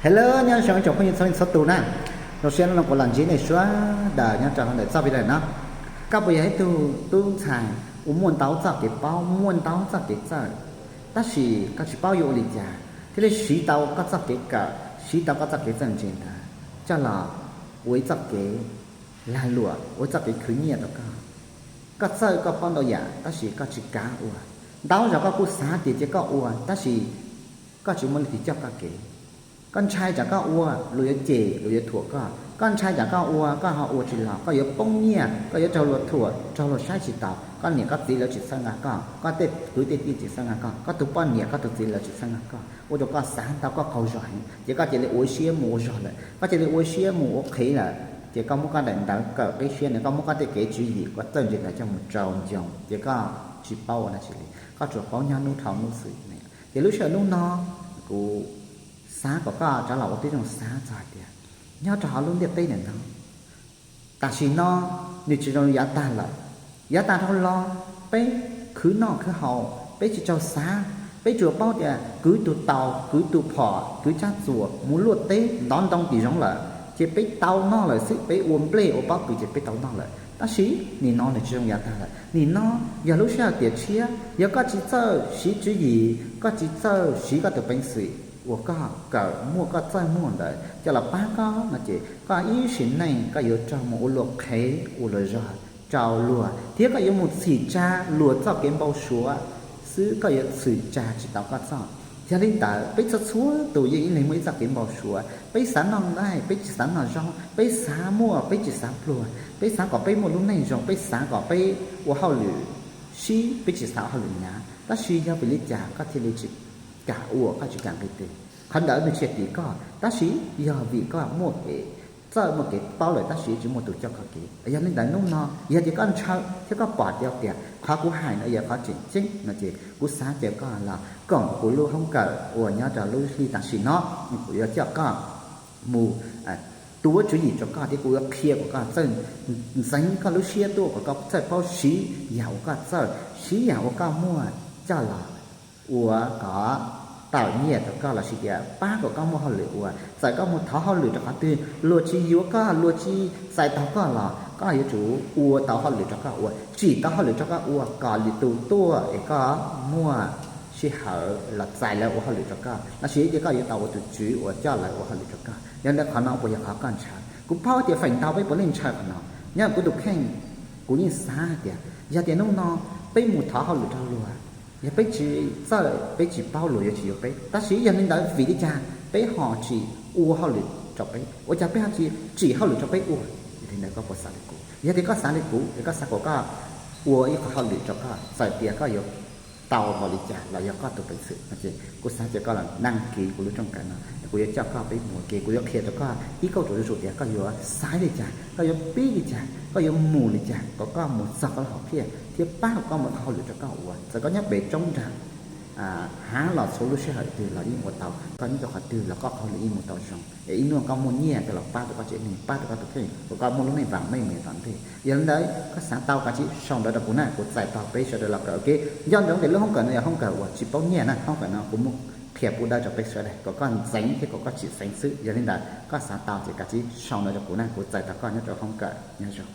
Hello, nyob zoo tsoom phooj ywg txhua leej txhua tus na. Zoo siab hnub no kuv los ntsib nej sawv daws nyob rau ntawm txoj video no. Koj puas yog ib tug tub ntxhais uas muaj ntau txoj kev paub, muaj ntau txoj kev txawj, tab sis koj tsis paub yuav ua li cas thiaj li siv tau koj txoj kev kawm, siv tau koj txoj kev txawj ntse ntawd coj los ua ib txoj kev lag luam, ua ib txoj kev khwv nyiaj rau koj? Koj txawj koj paub ntau yam tab sis koj tsis kav ua. Ntau zaus koj kuj xav tias cia koj ua tab sis koj tsis muaj leej twg coj koj kev. Koj ntshai tsam koj ua luag yuav cem, luag yuav thuam koj. Koj ntshai tsam koj ua koj ho ua tsis los, koj yuav poob nyiaj, koj yuav raug luag thuam, raug luag saib tsis taus. Koj niam koj txiv lawv tsis txhawb nqa koj, koj tej kwv tej tij tsis txhawb nqa koj, koj tus poj niam koj tus txiv lawv tsis txhawb nqa koj, ua rau koj xav ntau, koj qaug zog heev, ces koj cia li ua siab mus ua zog lawm. Koj cia li ua siab mus ua qhev lawm, ces koj muab koj daim ntawv kawm qib siab ntawd, koj muab koj tej kev tswv yim koj txawj ntse ntawd coj mus rau ncoo, ces koj tsis paub ua dab tsi li, koj tsuas paub nyob hnub dhau hnub xwb. Ces lub sij hawm hnub no kuv xav kom koj rov los ua tib zoo xav txog hais tias nyob rau hauv lub ntiaj teb ntawm no, tam sim no nws tsis zoo yav tag lawm. Yav tag dhau los peb khwv noj khwv haus peb tsis tau xav, peb tsuas paub tias kwv tus taus, kwv tus phom, kwv tsab txuas mus luaj teb ntov ntoo tim zoov lawm ces peb tau noj lawm xwb, peb ua nplej ua pob kws ces peb tau noj lawm. Tab sis nim no nws tsis zoo yav tag lawm, nim no yog lub sij hawm tiam tshiab, yog koj tsis txawj siv tswv yim, koj tsis txawj siv koj tus peev xwm uas koj kawm muaj, koj txawj muaj ntawd coj los pab koj no ces koj ib sim neej koj yuav raug mus ua luag qhev ua luag zog rau luag, thiab koj yuav mus txhim tsa luag txoj kev npau suav xwb, koj yuav txhim tsa tsis tau koj txoj. Yog li ntawd peb txhua txhua tus yeej ib leeg muaj ib txoj kev npau suav, peb xav noj nqaij peb tsis xav noj zaub, peb xav muaj peb tsis xav pluag, peb xav kom peb muaj lub neej zoo, peb xav kom peb ua hauj lwm sib, peb tsis xav ua hauj lwm hnyav. Tab sis yog vim li cas koj thiaj li tsis kam ua, koj tsis kam nqis tes? Qhov ntawd nws tsis yog tim koj, tab sis yog vim koj muaj kev txawj muaj kev paub lawm tab sis tsis muaj tus coj koj kev. Yog li ntawd hnub no yog tias koj ntshaw thiab koj pom tias qhov kuv hais no yog qhov tseem ceeb no ces kuv xav caw koj los koom kuv lub hoob kawm uas nyob rau lub hli tam sim no, kuv yuav coj koj mus tuav tswv yim rau koj thiab kuv yuav qhia kom koj txawj ntxeev koj lub siab tuaj, kom koj txawj paub siv yam uas koj txawj, siv yam uas koj muaj coj los ua kom tau nyiaj rau koj los sis tias pab kom koj muaj hauj lwm ua. Txawm koj mus thov hauj lwm rau qhov twg luag tsis yuav koj, luag tsis txais tau koj los koj yuav tsum ua tau hauj lwm rau koj ua, tsim tau hauj lwm rau koj ua kom lwm tus tuaj es koj muaj sij hawm los txais lawv ua hauj lwm rau koj, los sis tias koj yuav tau ua tus tswv uas coj lawv ua hauj lwm rau koj. Yog li ntawd qhov no puas yog qhov koj ntshaw? Kuv paub tias feem ntau peb puav leej ntshaw qhov no. Nyob kuv tus kheej, kuv yeej xav hais tias yog tias hnub no peb mus thov hauj lwm rau luag, yog peb tsis txawj peb tsis paub luag yuav tsis yuav peb, tab sis yog li ntawd vim li cas peb ho tsis ua hauj lwm rau peb? Ua cas peb ho tsis tsim hauj lwm rau peb ua? Yog li ntawd koj puas xav li kuv? Yog tias koj xav li kuv es koj xav kom koj ua ib qhov hauj lwm rau koj, txawm tias koj yuav tau npaum li cas los yog koj tus peev xwm no ces kuv xav tias koj los naj kiv kuv lub rooj kawm no, kuv yuav coj koj peb mus ua ke, kuv yuav qhia rau koj ib kauj ruam zuj zus tias koj yuav xaiv li cas, koj yuav pib li cas, koj yuav mus li cas kom koj mus txog koj lub hom phiaj thiab pab kom koj muaj qhov hauj lwm rau koj ua. Txawm koj nyob pem roob nram hav los txhua lub sij hawm twg los yeej ua tau, koj nyob rau qhov twg los koj qhov hauj lwm yeej mus tau zoo es ib hnub koj muaj nyiaj coj los pab rau koj tsev neeg, pab rau koj tus kheej kom koj muaj lub neej vam meej mus yav tom ntej. Yog li ntawd koj xav tau koj cia li sau ntawv rau kuv na, kuv txais tos peb sawv daws los kawm ua ke. Nco ntsoov tias lub hoob kawm no yog hoob kawm uas tsis paub nyiaj na, hoob kawm no kuv muab qhia pub dawb rau peb sawv daws kom koj ntxeev thiab kom koj tsim txheev xwb. Yog li ntawd koj xav tau ces koj cia li sau ntawv rau kuv na, kuv txais tos koj nyob rau hoob kawm. Nyob zoo.